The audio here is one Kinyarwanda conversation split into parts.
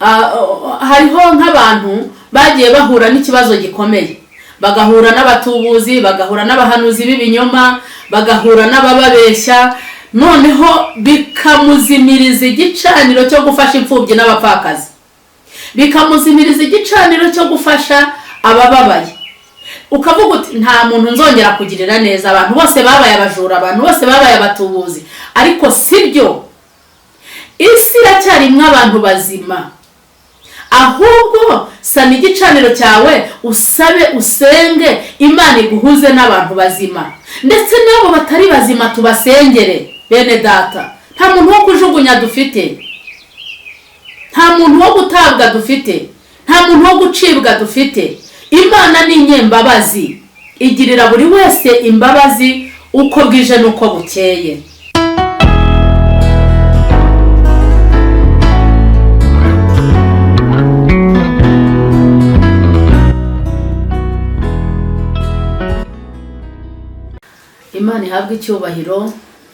Hariho nk'abantu bagiye bahura n'ikibazo gikomeye, bagahura n'abatubuzi, bagahura n'abahanuzi b'ibinyoma, bagahura n'abababeshya, noneho bikamuzimiriza igicaniro cyo gufasha imfubyi n'abapfakazi, bikamuzimiriza igicaniro cyo gufasha abababaye. Ukavuga uti: "Nta muntu nzongera kugirira neza, abantu bose babaye abajura, abantu bose babaye abatubuzi." Ariko si byo, isi iracyarimo abantu bazima. Ahubwo sana igicaniro cyawe, usabe, usenge, Imana iguhuze n'abantu bazima. Ndetse n'abo batari bazima tubasengere. Bene Data, nta muntu wo kujugunya dufite, nta muntu wo gutabwa dufite, nta muntu wo gucibwa dufite. Imana ni inyembabazi, igirira buri wese imbabazi uko bwije n'uko bukeye. Imana ihabwe icyubahiro,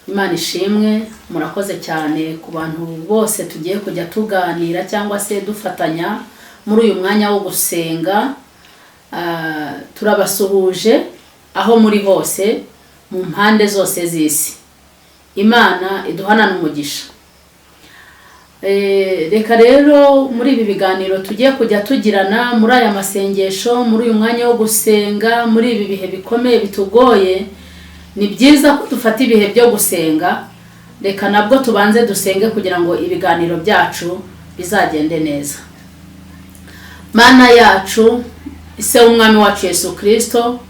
Imana ishimwe. Murakoze cyane ku bantu bose tugiye kujya tuganira cyangwa se dufatanya muri uyu mwanya wo gusenga. Turabasuhuje aho muri hose, mu mpande zose z'isi. Imana iduhanane umugisha. Reka rero muri ibi biganiro tugiye kujya tugirana, muri aya masengesho, muri uyu mwanya wo gusenga, muri ibi bihe bikomeye bitugoye, ni byiza ko dufata ibihe byo gusenga. Reka nabwo tubanze dusenge kugira ngo ibiganiro byacu bizagende neza. Mana yacu, Ise w'Umwami wacu Yesu Kirisito,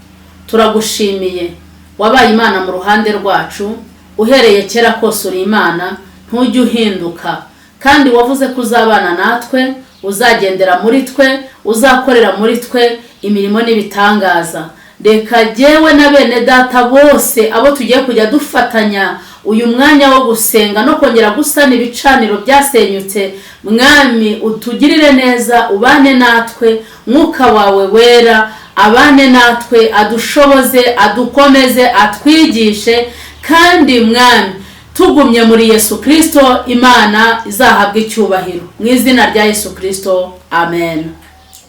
turagushimiye. Wabaye Imana mu ruhande rwacu uhereye kera kose. Uri Imana, ntujye uhinduka, kandi wavuze ko uzabana natwe, uzagendera muri twe, uzakorera muri twe imirimo n'ibitangaza. Reka jyewe na bene Data bose, abo tugiye kujya dufatanya uyu mwanya wo gusenga no kongera gusana ibicaniro byasenyutse, Mwami, utugirire neza, ubane natwe. Mwuka wawe Wera abane natwe, adushoboze, adukomeze, atwigishe. Kandi Mwami, tugumye muri Yesu Kirisito, Imana izahabwa icyubahiro. Mu izina rya Yesu Kirisito, amen.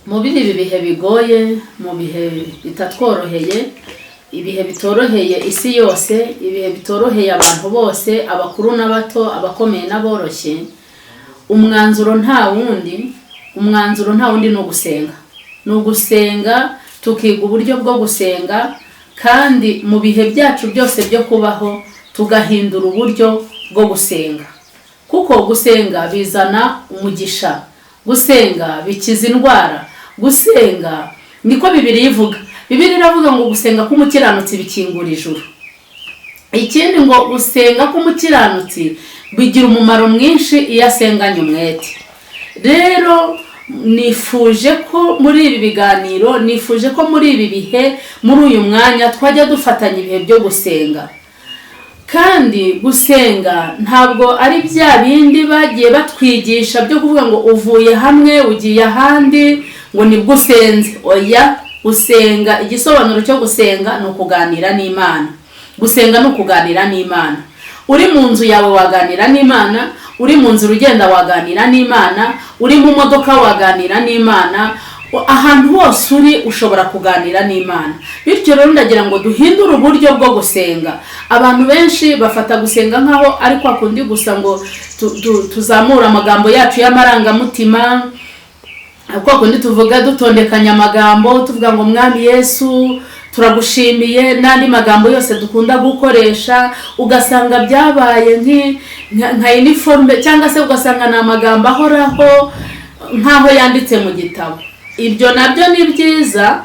Muri ibi bihe bigoye, mu bihe bitatworoheye, ibihe bitoroheye isi yose, ibihe bitoroheye abantu bose, abakuru n'abato, abakomeye n'aboroshye, umwanzuro nta wundi, umwanzuro nta wundi, ni ugusenga. Ni ugusenga, tukiga uburyo bwo gusenga, kandi mu bihe byacu byose byo kubaho tugahindura uburyo bwo gusenga, kuko gusenga bizana umugisha, gusenga bikiza indwara. Gusenga niko Bibiliya ivuga. Bibiliya iravuga ngo gusenga k'umukiranutsi bikingura ijuru. Ikindi, ngo gusenga k'umukiranutsi bigira umumaro mwinshi iyo asenganye umwete. Rero nifuje ko muri ibi biganiro, nifuje ko muri ibi bihe, muri uyu mwanya, twajya dufatanya ibihe byo gusenga. Kandi gusenga ntabwo ari bya bindi bagiye batwigisha byo kuvuga ngo uvuye hamwe ugiye ahandi ngo nibwo usenze. Oya, gusenga, igisobanuro cyo gusenga ni ukuganira n'Imana. Gusenga ni ukuganira n'Imana. Uri mu nzu yawe waganira n'Imana, uri mu nzira ugenda waganira n'Imana, uri mu modoka waganira n'Imana, ahantu hose uri ushobora kuganira n'Imana. Bityo rero ndagira ngo duhindure uburyo bwo gusenga. Abantu benshi bafata gusenga nk'aho ari kwa kundi gusa ngo tuzamure amagambo yacu y'amarangamutima, kwa kundi tuvuga dutondekanya amagambo, tuvuga ngo "Mwami Yesu, turagushimiye" n'andi magambo yose dukunda gukoresha, ugasanga byabaye nka uniforme, cyangwa se ugasanga ni amagambo ahoraho nk'aho yanditse mu gitabo. Ibyo nabyo ni byiza,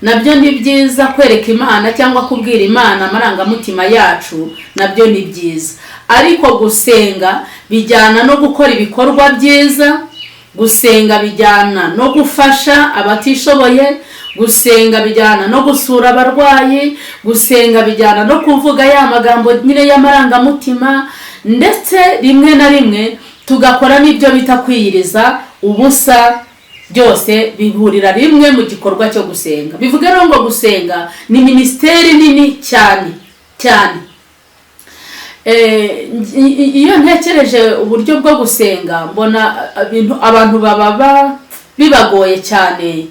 nabyo ni byiza. Kwereka Imana cyangwa kubwira Imana amarangamutima yacu nabyo ni byiza, ariko gusenga bijyana no gukora ibikorwa byiza, gusenga bijyana no gufasha abatishoboye, gusenga bijyana no gusura abarwayi, gusenga bijyana no kuvuga ya magambo nyine y'amarangamutima, ndetse rimwe na rimwe tugakora n'ibyo bita kwiyiriza ubusa. Byose bihurira rimwe mu gikorwa cyo gusenga. Bivuga rero ngo gusenga ni minisiteri nini cyane cyane. Iyo ntekereje uburyo bwo gusenga, mbona ibintu abantu baba bibagoye cyane.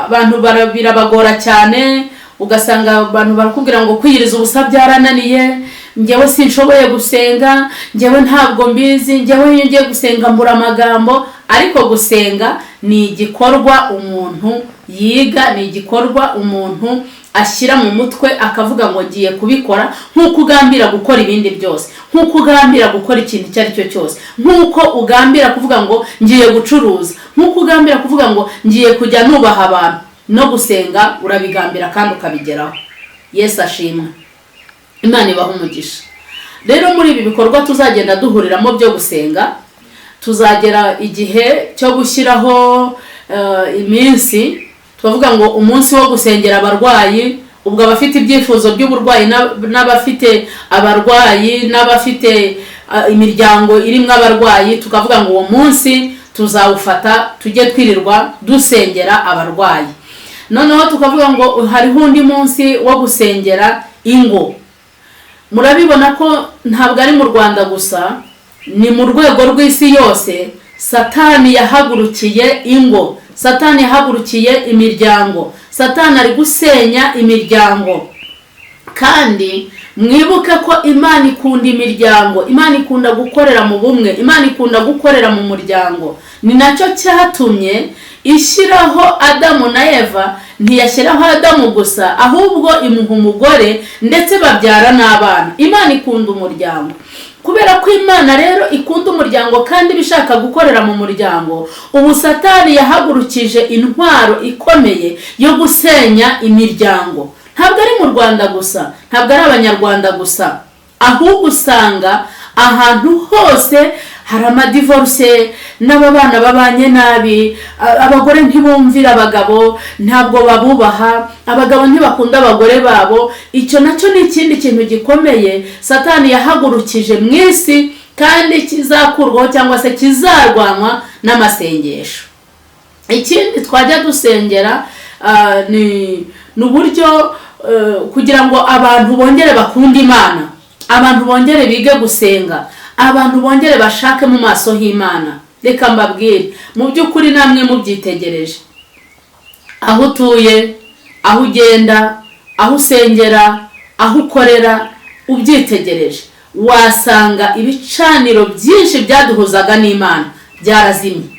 Abantu birabagora cyane, ugasanga abantu barakubwira ngo kwiyiriza ubusa byarananiye, njyewe sinshoboye gusenga, njyewe ntabwo mbizi, njyewe iyo ngiye gusenga mbura amagambo. Ariko gusenga ni igikorwa umuntu yiga, ni igikorwa umuntu ashyira mu mutwe akavuga ngo ngiye kubikora, nk'uko ugambira gukora ibindi byose, nk'uko ugambira gukora ikintu icyo ari cyo cyose, nk'uko ugambira kuvuga ngo ngiye gucuruza, nk'uko ugambira kuvuga ngo ngiye kujya nubaha abantu. No gusenga urabigambira kandi ukabigeraho. Yesu ashimwe, Imana ibaha umugisha. Rero muri ibi bikorwa tuzagenda duhuriramo byo gusenga, tuzagera igihe cyo gushyiraho iminsi, tukavuga ngo umunsi wo gusengera abarwayi. Ubwo abafite ibyifuzo by'uburwayi n'abafite abarwayi n'abafite imiryango irimo abarwayi, tukavuga ngo uwo munsi tuzawufata tujye twirirwa dusengera abarwayi. Noneho tukavuga ngo hariho undi munsi wo gusengera ingo. Murabibona ko ntabwo ari mu Rwanda gusa, ni mu rwego rw'isi yose. Satani yahagurukiye ingo, Satani yahagurukiye imiryango, Satani ari gusenya imiryango. Kandi mwibuke ko Imana ikunda imiryango, Imana ikunda gukorera mu bumwe, Imana ikunda gukorera mu muryango. Ni nacyo cyatumye ishyiraho Adamu na Eva. Ntiyashyiraho Adamu gusa, ahubwo imuha umugore, ndetse babyara n'abana. Imana ikunda umuryango. Kubera ko Imana rero ikunda umuryango kandi iba ishaka gukorera mu muryango, ubu Satani yahagurukije intwaro ikomeye yo gusenya imiryango. Ntabwo ari mu Rwanda gusa, ntabwo ari Abanyarwanda gusa, ahubwo usanga ahantu hose hari amadivorce n'ababana babanye nabi, abagore ntibumvira abagabo, ntabwo babubaha, abagabo ntibakunda abagore babo. Icyo nacyo ni ikindi kintu gikomeye Satani yahagurukije mu isi, kandi kizakurwaho cyangwa se kizarwanywa n'amasengesho. Ikindi twajya dusengera ni uburyo kugira ngo abantu bongere bakunde Imana, abantu bongere bige gusenga, abantu bongere bashake mu maso h'Imana. Reka mbabwire, mu by'ukuri namwe mubyitegereje, aho utuye, aho ugenda, aho usengera, aho ukorera, ubyitegereje wasanga ibicaniro byinshi byaduhuzaga n'Imana byarazimye.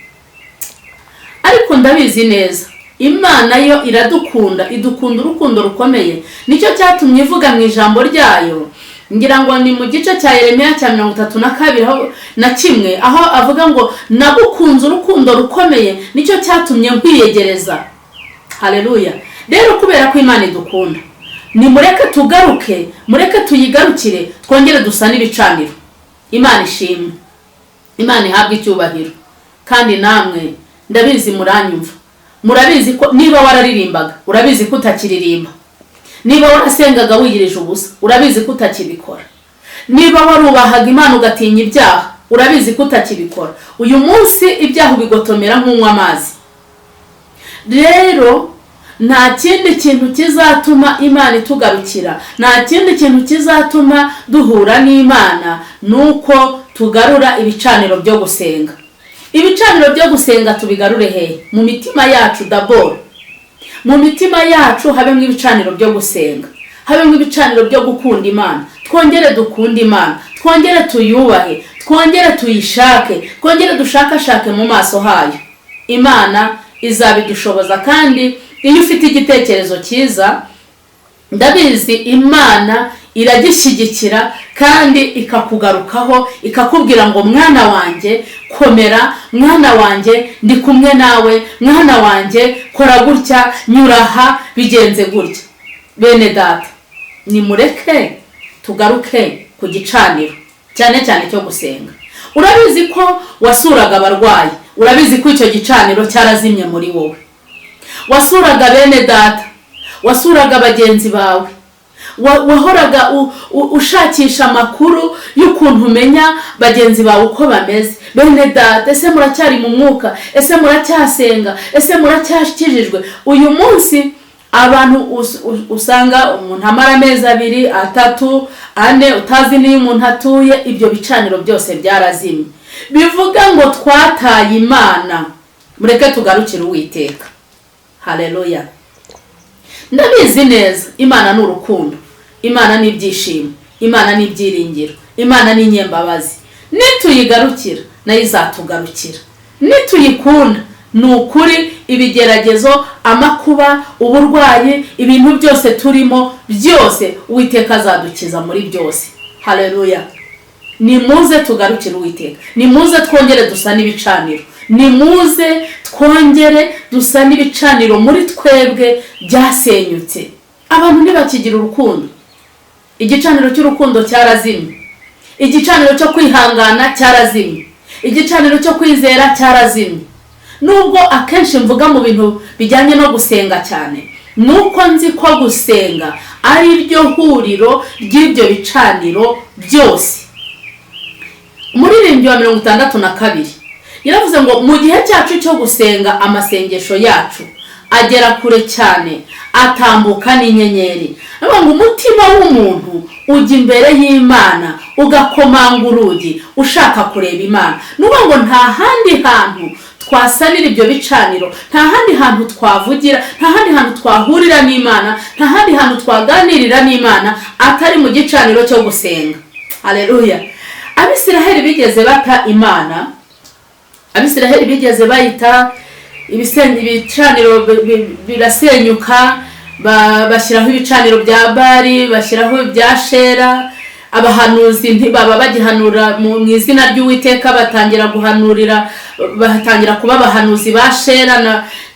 Ariko ndabizi neza, Imana yo iradukunda, idukunda urukundo rukomeye. Nicyo cyatumye ivuga mu ijambo ryayo, ngira ngo ni mu gice cya Yeremiya cya 32 na kimwe, aho avuga ngo nagukunze urukundo rukomeye, nicyo cyatumye nkwiyegereza. Haleluya! Rero kubera ko Imana idukunda, nimureke tugaruke, mureke tuyigarukire, twongere dusane ibicaniro. Imana ishimwe, Imana ihabwe icyubahiro. Kandi namwe ndabizi muranyumva, murabizi ko niba wararirimbaga, urabizi ko utakiririmba. Niba warasengaga wiyirije ubusa, urabizi ko utakibikora. Niba warubahaga Imana ugatinya ibyaha, urabizi ko utakibikora. Uyu munsi ibyaha ubigotomera nk'unywa amazi. Rero nta kindi kintu kizatuma Imana itugarukira, nta kindi kintu kizatuma duhura n'Imana, ni uko tugarura ibicaniro byo gusenga. Ibicaniro byo gusenga tubigarure hehe? Mu mitima yacu d'abord. Mu mitima yacu habemo ibicaniro byo gusenga, habemo ibicaniro byo gukunda Imana. Twongere dukunde Imana, twongere tuyubahe, twongere tuyishake, twongere dushakashake mu maso hayo. Imana izabidushoboza. Kandi iyo ufite igitekerezo cyiza, ndabizi Imana iragishyigikira kandi ikakugarukaho, ikakubwira ngo mwana wanjye komera, mwana wanjye ndi kumwe nawe, mwana wanjye kora gutya, nyura aha, bigenze gutya. Bene data, nimureke tugaruke ku gicaniro, cyane cyane cyo gusenga. Urabizi ko wasuraga abarwayi, urabizi ko icyo gicaniro cyarazimye muri wowe. Wasuraga bene data, wasuraga bagenzi bawe, wahoraga ushakisha amakuru y'ukuntu umenya bagenzi bawe uko bameze. Bene data, ese muracyari mu mwuka? Ese muracyasenga? Ese muracyakijijwe? Uyu munsi Abantu usanga umuntu amara amezi 2, 3, 4 utazi n'iyo umuntu atuye. Ibyo bicaniro byose byarazimye. Bivuga ngo twataye Imana. Mureke tugarukire Uwiteka. Haleluya! Ndabizi neza, Imana ni urukundo, Imana ni ibyishimo, Imana ni ibyiringiro, Imana ni inyembabazi. Nituyigarukira nayo izatugarukira. Nituyikunda, ni ukuri ibigeragezo, amakuba, uburwayi, ibintu byose turimo byose, Uwiteka azadukiza muri byose. Haleluya! Nimuze tugarukire Uwiteka, nimuze twongere dusa n'ibicaniro, nimuze twongere dusa n'ibicaniro muri twebwe byasenyutse. Abantu ntibakigira urukundo. Igicaniro cy'urukundo cyarazimye, igicaniro cyo kwihangana cyarazimye, igicaniro cyo kwizera cyarazimye. Nubwo akenshi mvuga mu bintu bijyanye no gusenga cyane, nuko nzi ko gusenga ari ryo huriro ry'ibyo bicaniro byose. Umuririmbyi wa 62 yaravuze ngo mu gihe cyacu cyo gusenga, amasengesho yacu agera kure cyane, atambuka n'inyenyeri. Aravuga ngo umutima w'umuntu ujya imbere y'Imana, ugakomanga urugi ushaka kureba Imana. Ni ukuvuga ngo nta handi hantu twasanira ibyo bicaniro, nta handi hantu twavugira, nta handi hantu twahurira n'Imana, nta handi hantu twaganirira n'Imana atari mu gicaniro cyo gusenga. Haleluya! Abisiraheli bigeze bata Imana, Abisiraheli bigeze bayita, ibicaniro birasenyuka, bashyiraho ibicaniro bya Bari, bashyiraho ibya Shera. Abahanuzi ntibaba bagihanura mu izina ry'Uwiteka, batangira guhanurira, batangira kuba abahanuzi ba Shera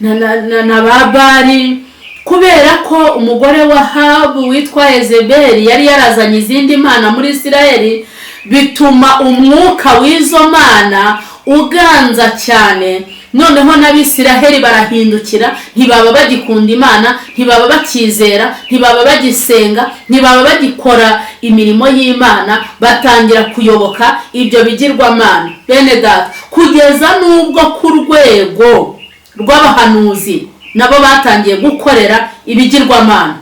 na ba Bari, kubera ko umugore wa Ahabu witwa Yezebeli yari yarazanye izindi mana muri Isiraheli, bituma umwuka w'izo mana uganza cyane. Noneho n'Abisiraheli barahindukira, ntibaba bagikunda Imana, ntibaba bakizera, ntibaba bagisenga, ntibaba bagikora imirimo y'Imana, batangira kuyoboka ibyo bigirwamana. Bene data, kugeza n'ubwo ku rwego rw'abahanuzi nabo batangiye gukorera ibigirwamana.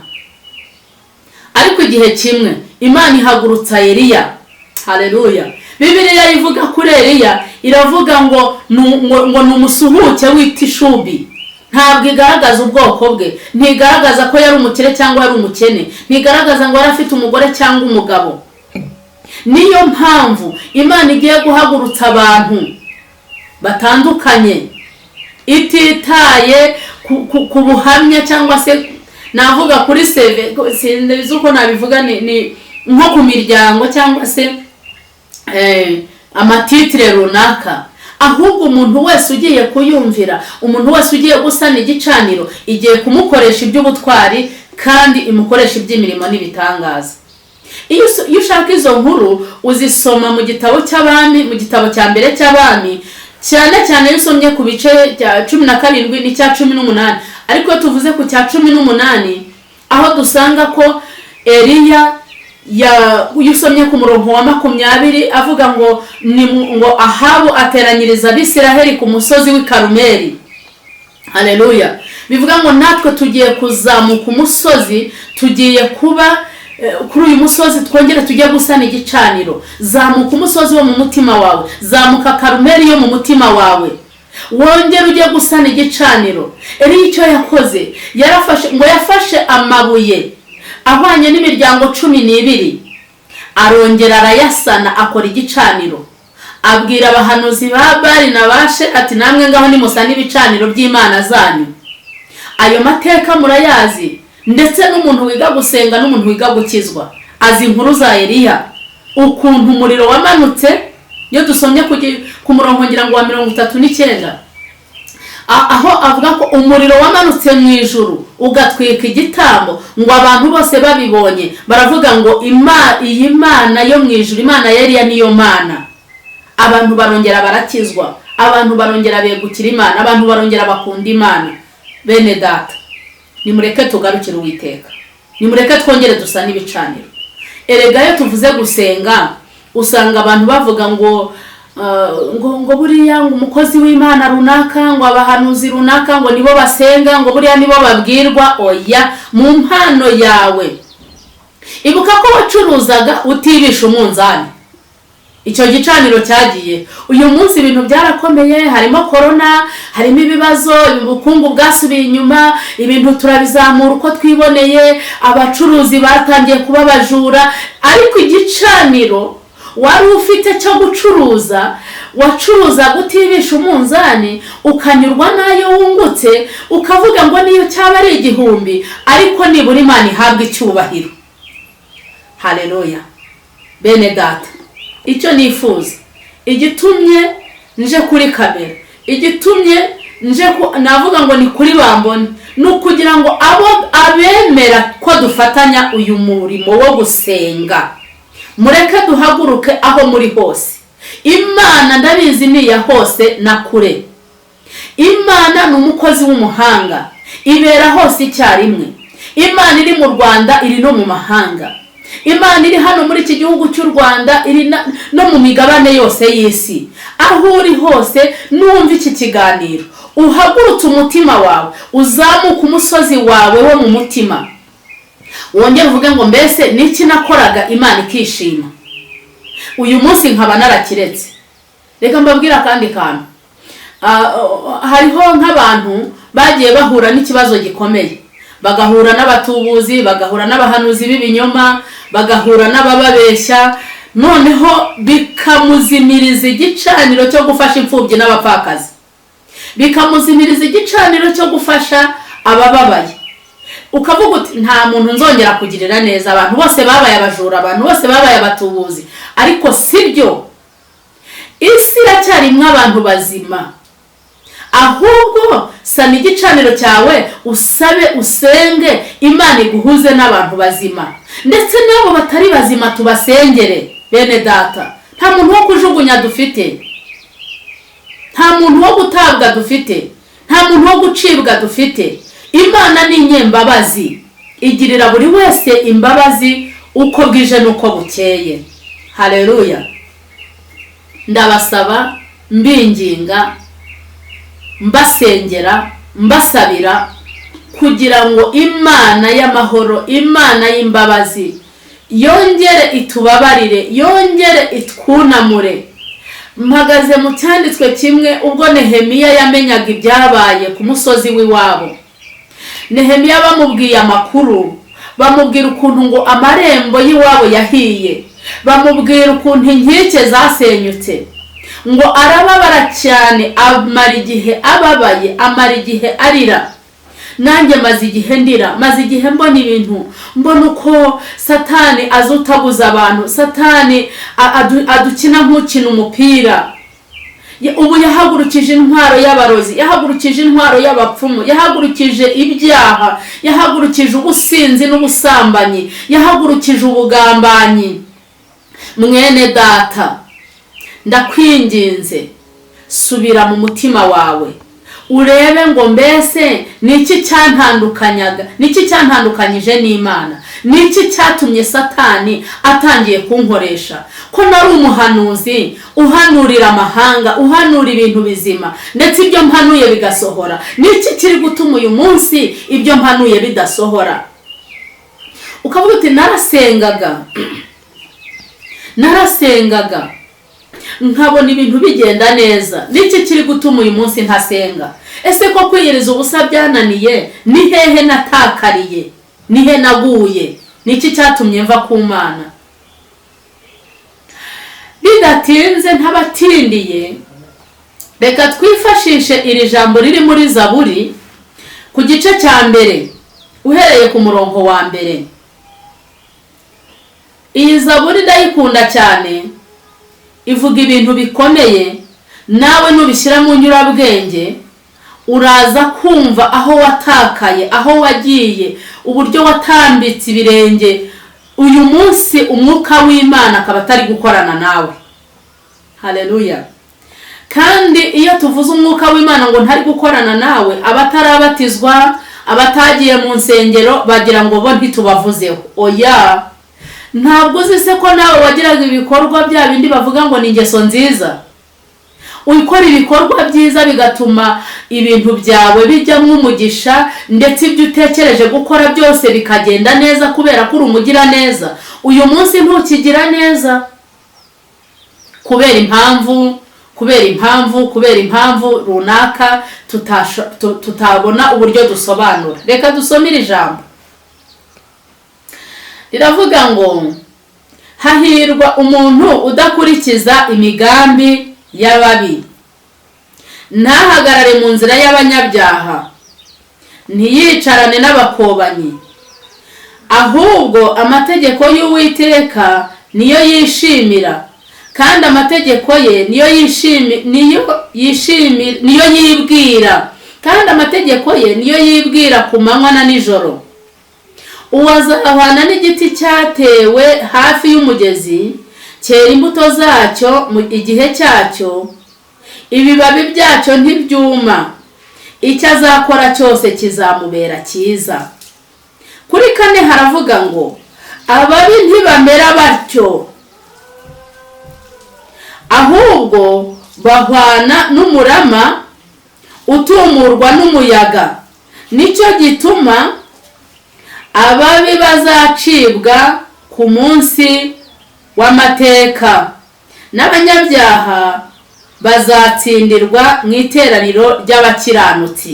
Ariko igihe kimwe Imana ihagurutsa Eliya. Haleluya! Bibiliya ivuga kuri Eliya, iravuga ngo ni umusuhuke w'Itishubi. Ntabwo igaragaza ubwoko bwe, ntigaragaza ko yari umukire cyangwa yari umukene, ntigaragaza ngo yari afite umugore cyangwa umugabo. Niyo mpamvu Imana igiye guhagurutsa abantu batandukanye, ititaye ku buhamya cyangwa se navuga kuri CV, sinzi uko nabivuga, ni nko ku miryango cyangwa se amatitire runaka. Ahubwo umuntu wese ugiye kuyumvira, umuntu wese ugiye gusana igicaniro, igiye kumukoresha iby'ubutwari kandi imukoresha iby'imirimo n'ibitangaza. Iyo ushaka izo nkuru, uzisoma mu gitabo cy'Abami, mu gitabo cya mbere cy'Abami, cyane cyane iyo usomye ku bice cya 17 n'icya 18. Ariko iyo tuvuze ku cya 18, aho dusanga ko Eliya ya, iyo usomye ku murongo wa 20, avuga ngo ni ngo Ahabu ateranyiriza Abisiraheli ku musozi w'i Karumeli. Haleluya! Bivuga ngo natwe tugiye kuzamuka umusozi, tugiye kuba kuri uyu musozi, twongere tujye gusana igicaniro. Zamuka umusozi wo mu mutima wawe, zamuka Karumeli yo mu mutima wawe, wongere ujye gusana igicaniro. Eliya icyo yakoze, yarafashe, ngo yafashe amabuye ahwanye n'imiryango 12, arongera arayasana, akora igicaniro. Abwira abahanuzi ba Bari na bashe ati: "Namwe ngaho nimusana ibicaniro by'imana zanyu." Ayo mateka murayazi, ndetse n'umuntu wiga gusenga n'umuntu wiga gukizwa azi inkuru za Eliya, ukuntu umuriro wamanutse. Iyo dusomye ku murongo, ngira ngo wa 39, aho avuga ko umuriro wamanutse mu ijuru ugatwika igitambo, ngo abantu bose babibonye baravuga ngo iyi Mana yo mu ijuru, Imana ya Eliya, niyo Mana. Abantu barongera barakizwa, abantu barongera begukira Imana, abantu barongera bakunda Imana. Bene data, nimureke tugarukire Uwiteka, nimureke twongere dusa n'ibicaniro. Erega iyo tuvuze gusenga, usanga abantu bavuga ngo ngo buriya ngo umukozi w'Imana runaka, ngo abahanuzi runaka, ngo nibo basenga, ngo buriya nibo babwirwa. Oya, mu mpano yawe ibuka ko wacuruzaga utibisha umunzani, icyo gicaniro cyagiye. Uyu munsi ibintu byarakomeye, harimo korona, harimo ibibazo, ubukungu bwasubiye inyuma, ibintu turabizamura uko twiboneye, abacuruzi batangiye kuba abajura. Ariko igicaniro wari ufite cyo gucuruza, wacuruzaga utibisha umunzani, ukanyurwa n'ayo wungutse, ukavuga ngo niyo cyaba ari 1000, ariko nibura Imana ihabwa icyubahiro. Haleluya! Bene data, icyo nifuza, igitumye nje kuri kamera, igitumye nje navuga ngo ni kuri bambone, ni ukugira ngo abo abemera ko dufatanya uyu murimo wo gusenga, mureke duhaguruke aho muri hose. Imana ndabizi ni iya hose na kure. Imana ni umukozi w'umuhanga, ibera hose icyarimwe. Imana iri mu Rwanda, iri no mu mahanga. Imana iri hano muri iki gihugu cy'u Rwanda, iri no mu migabane yose y'isi. Aho uri hose, numva iki kiganiro, uhagurutse umutima wawe, uzamuke umusozi wawe wo mu mutima, wongere uvuge ngo: "Mbese niki nakoraga Imana ikishima, uyu munsi nkaba narakiretse?" Reka mbabwire akandi kantu. Hariho nk'abantu bagiye bahura n'ikibazo gikomeye, bagahura n'abatubuzi, bagahura n'abahanuzi b'ibinyoma, bagahura n'abababeshya, noneho bikamuzimiriza igicaniro cyo gufasha imfubyi n'abapfakazi, bikamuzimiriza igicaniro cyo gufasha abababaye. Ukavuga uti: "Nta muntu nzongera kugirira neza, abantu bose babaye abajura, abantu bose babaye abatubuzi." Ariko si byo, isi iracyarimo abantu bazima. Ahubwo sana igicaniro cyawe, usabe, usenge, Imana iguhuze n'abantu bazima. Ndetse n'abo batari bazima tubasengere. Bene data, nta muntu wo kujugunya dufite, nta muntu wo gutabwa dufite, nta muntu wo gucibwa dufite. Imana ni inyembabazi, igirira buri wese imbabazi uko bwije n'uko bukeye. Hareruya! Ndabasaba, mbinginga, mbasengera, mbasabira kugira ngo Imana y'amahoro, Imana y'imbabazi, yongere itubabarire, yongere itwunamure. Mpagaze mu cyanditswe kimwe. Ubwo Nehemiya yamenyaga ibyabaye ku musozi w'iwabo, Nehemiya bamubwiye amakuru, bamubwira ukuntu ngo amarembo y'iwabo yahiye, bamubwira ukuntu inkike zasenyutse, ngo arababara cyane, amara igihe ababaye, amara igihe arira. Nanjye maze igihe ndira, maze igihe mbona ibintu, mbona uko Satani azutaguza abantu. Satani adukina nk'ukina umupira. Ubu yahagurukije intwaro y'abarozi, yahagurukije intwaro y'abapfumu, yahagurukije ibyaha, yahagurukije ubusinzi n'ubusambanyi, yahagurukije ubugambanyi. Mwene data, ndakwinginze, subira mu mutima wawe, urebe ngo: "Mbese ni iki cyantandukanyaga? Ni iki cyantandukanyije n'Imana? Ni iki cyatumye Satani atangiye kunkoresha, ko nari umuhanuzi uhanurira amahanga, uhanura ibintu bizima, ndetse ibyo mpanuye bigasohora? Ni iki kiri gutuma uyu munsi ibyo mpanuye bidasohora?" Ukavuga uti: "Narasengaga, narasengaga, nkabona ibintu bigenda neza. Niki kiri gutuma uyu munsi ntasenga? Ese ko kwiyiriza ubusa byananiye, ni hehe natakariye? Ni he naguye? Niki cyatumye mva ku Mana?" Bidatinze, ntabatindiye, reka twifashishe iri jambo riri muri Zaburi ku gice cya 1, uhereye ku murongo wa 1. Iyi zaburi ndayikunda cyane, ivuga ibintu bikomeye. Nawe nubishyira mu nyurabwenge, uraza kumva aho watakaye, aho wagiye, uburyo watambitse ibirenge, uyu munsi umwuka w'Imana akaba atari gukorana nawe. Haleluya! Kandi iyo tuvuze umwuka w'Imana ngo ntari gukorana nawe, abatarabatizwa, abatagiye mu nsengero bagira ngo bo ntitubavuzeho. Oya, ntabwo uzi se ko nawe wagiraga ibikorwa bya bindi bavuga ngo ni ingeso nziza? Ukora ibikorwa byiza bigatuma ibintu byawe bijyamo umugisha, ndetse ibyo utekereje gukora byose bikagenda neza kubera ko uri umugiraneza. Uyu munsi ntukigira neza kubera impamvu, kubera impamvu, kubera impamvu runaka tutabona uburyo dusobanura. Reka dusome iri jambo, riravuga ngo: "Hahirwa umuntu udakurikiza imigambi y'ababi, ntahagarare mu nzira y'abanyabyaha, ntiyicarane n'abakobanyi. Ahubwo amategeko y'Uwiteka niyo yishimira, kandi amategeko ye niyo yibwira, kandi amategeko ye niyo yibwira ku manywa na nijoro. Uwo azahwana n'igiti cyatewe hafi y'umugezi, cyera imbuto zacyo mu igihe cyacyo, ibibabi byacyo ntibyuma. Icyo azakora cyose kizamubera cyiza." Kuri 4 haravuga ngo: "Ababi ntibamera batyo, ahubwo bahwana n'umurama utumurwa n'umuyaga. Nicyo gituma ababi bazacibwa ku munsi w'amateka, n'abanyabyaha bazatsindirwa mu iteraniro ry'abakiranutsi."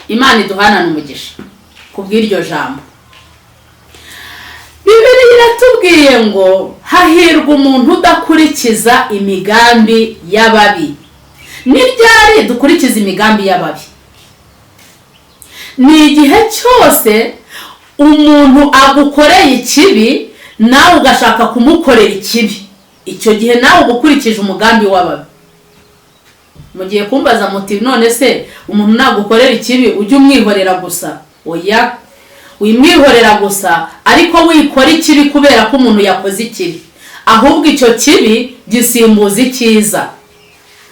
Imana iduhanane umugisha ku bw'iryo jambo. Bibiliya iratubwiye ngo hahirwa umuntu udakurikiza imigambi y'ababi. Ni ryari dukurikiza imigambi y'ababi? Ni igihe cyose umuntu agukoreye ikibi, nawe ugashaka kumukorera ikibi. Icyo gihe nawe uba ukurikije umugambi w'ababi. Mugiye kumbaza muti: "None se umuntu nagukorera ikibi ujye umwihorera gusa?" Oya, wimwihorera gusa, ariko wikora ikibi kubera ko umuntu yakoze ikibi. Ahubwo icyo kibi gisimbuza icyiza.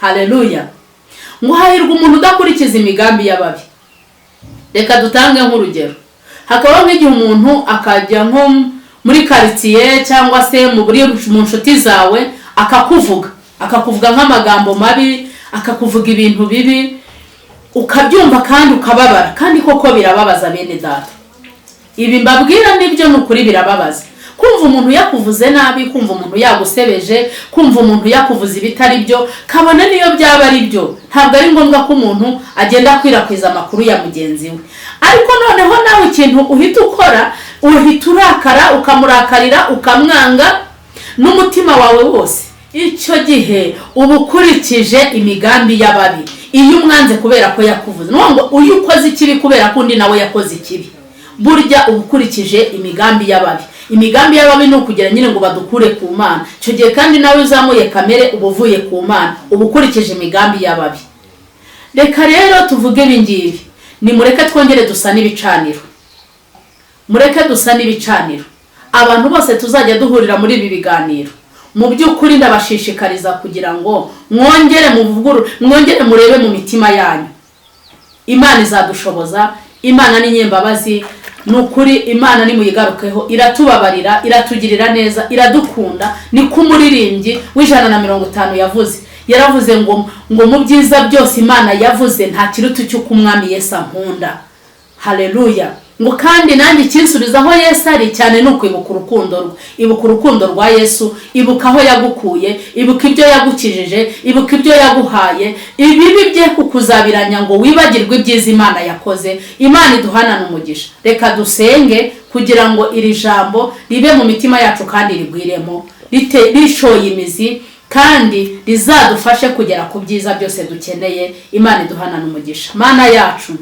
Haleluya! Ngo hahirwa umuntu udakurikiza imigambi y'ababi. Reka dutange nk'urugero. Hakabaho nk'igihe umuntu akajya nko muri karitsiye cyangwa se mu nshuti zawe, akakuvuga nk'amagambo mabi, akakuvuga ibintu bibi, ukabyumva kandi ukababara. Kandi koko birababaza, bene data. Ibi mbabwira nibyo, ni ukuri birababaza kumva umuntu yakuvuze nabi, kumva umuntu yagusebeje, kumva umuntu yakuvuze ibitari byo, kabone niyo byaba ari byo. Ntabwo ari ngombwa ko umuntu agenda akwirakwiza amakuru ya mugenzi we. Ariko noneho nawe ikintu uhita ukora, uhita urakara, ukamurakarira, ukamwanga n'umutima wawe wose. Icyo gihe uba ukurikije imigambi y'ababi iyo umwanze kubera ko yakuvuze. Ni ngo iyo ukoze ikibi kubera ko undi nawe yakoze ikibi, burya uba ukurikije imigambi y'ababi. Imigambi y'ababi ni ukugira nyine ngo badukure ku Mana. Icyo gihe kandi nawe uzamuye kamere, uba uvuye ku Mana, uba ukurikije imigambi y'ababi. Reka rero tuvuge ibi ngibi: nimureke twongere dusa n'ibicaniro, mureke dusa n'ibicaniro. Abantu bose tuzajya duhurira muri ibi biganiro, mu by'ukuri ndabashishikariza kugira ngo mwongere muvuguru, mwongere murebe mu mitima yanyu. Imana izadushoboza. Imana ni nyembabazi, ni ukuri. Imana nimuyigarukeho, iratubabarira, iratugirira neza, iradukunda. Niko umuririmbyi w'150 yavuze. Yaravuze ngo mu byiza byose Imana yavuze, nta kiruta cy'uko Umwami Yesu ankunda. Haleluya! Ngo kandi nanjye ikinsubiza aho Yesu ari cyane ni ukwibuka urukundo rwe. Ibuka urukundo rwa Yesu, ibuka aho yagukuye, ibuka ibyo yagukijije, ibuka ibyo yaguhaye. Ibibi bye kukuzabiranya ngo wibagirwe ibyiza Imana yakoze. Imana iduhanane umugisha. Reka dusenge kugira ngo iri jambo ribe mu mitima yacu kandi rigwiremo rishoye imizi, kandi rizadufashe kugera ku byiza byose dukeneye. Imana iduhanane umugisha. Mana yacu,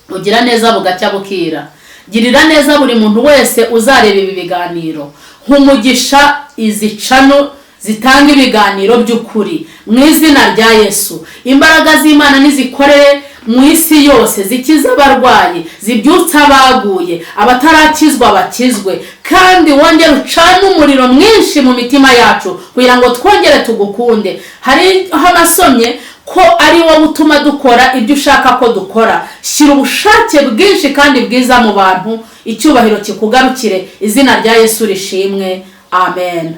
ugira neza bugacya bukira, girira neza buri muntu wese uzareba ibi biganiro. Nk'umugisha izi channel zitanga ibiganiro by'ukuri, mu izina rya Yesu. Imbaraga z'Imana nizikorere mu isi yose, zikize abarwayi, zibyutse abaguye, abatarakizwa bakizwe, kandi wongere ucane umuriro mwinshi mu mitima yacu kugira ngo twongere tugukunde. Hariho abasomye ko ari wowe utuma dukora ibyo ushaka ko dukora. Shyira ubushake bwinshi kandi bwiza mu bantu. Icyubahiro kikugarukire, izina rya Yesu rishimwe. Amen.